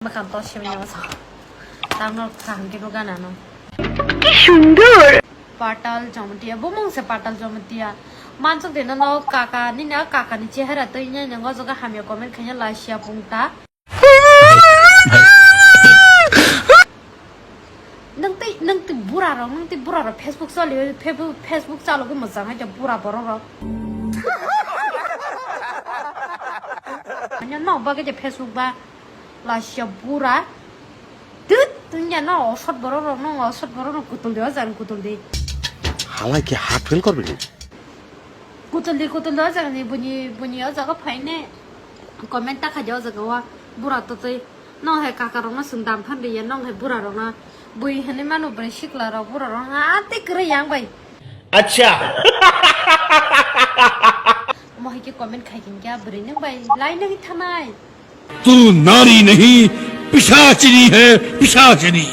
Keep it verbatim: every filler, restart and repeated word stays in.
Mwkhang to simi no so. Tang no kaham khe bo gana no. Ki sundor. Patal Jamatia, bo mung se Patal Jamatia. Mansuk de no no kaka ni na kaka ni chehara twi nya nya ngo joga hamya comment khanya la sia pung ta. Nang tei, nang tei bura rok, nang tei bura rok Facebook chali, Facebook, Facebook chalo ke mojang hai bura borok rok. Anya no ba ke Facebook ba. Lasia bura. Tut, tungya no osot borok rok no osot borok rok kutul de ojang kutul de. Halai ke heart fail korbe ni. Kutul de kutul de ojang ni buni buni ojaga phaine. Comment ta khaja ojaga wa bura to tei. No hai kaka rok no sung dam phan de ya no hai bura rok no. Bui hini manu brai sikla rok bura rok ha ati kre yang bai. Acha. Mo hai ke comment khai kin kya brai nang bai lai nang thanai. तू नारी नहीं, पिशाचिनी है, पिशाचिनी।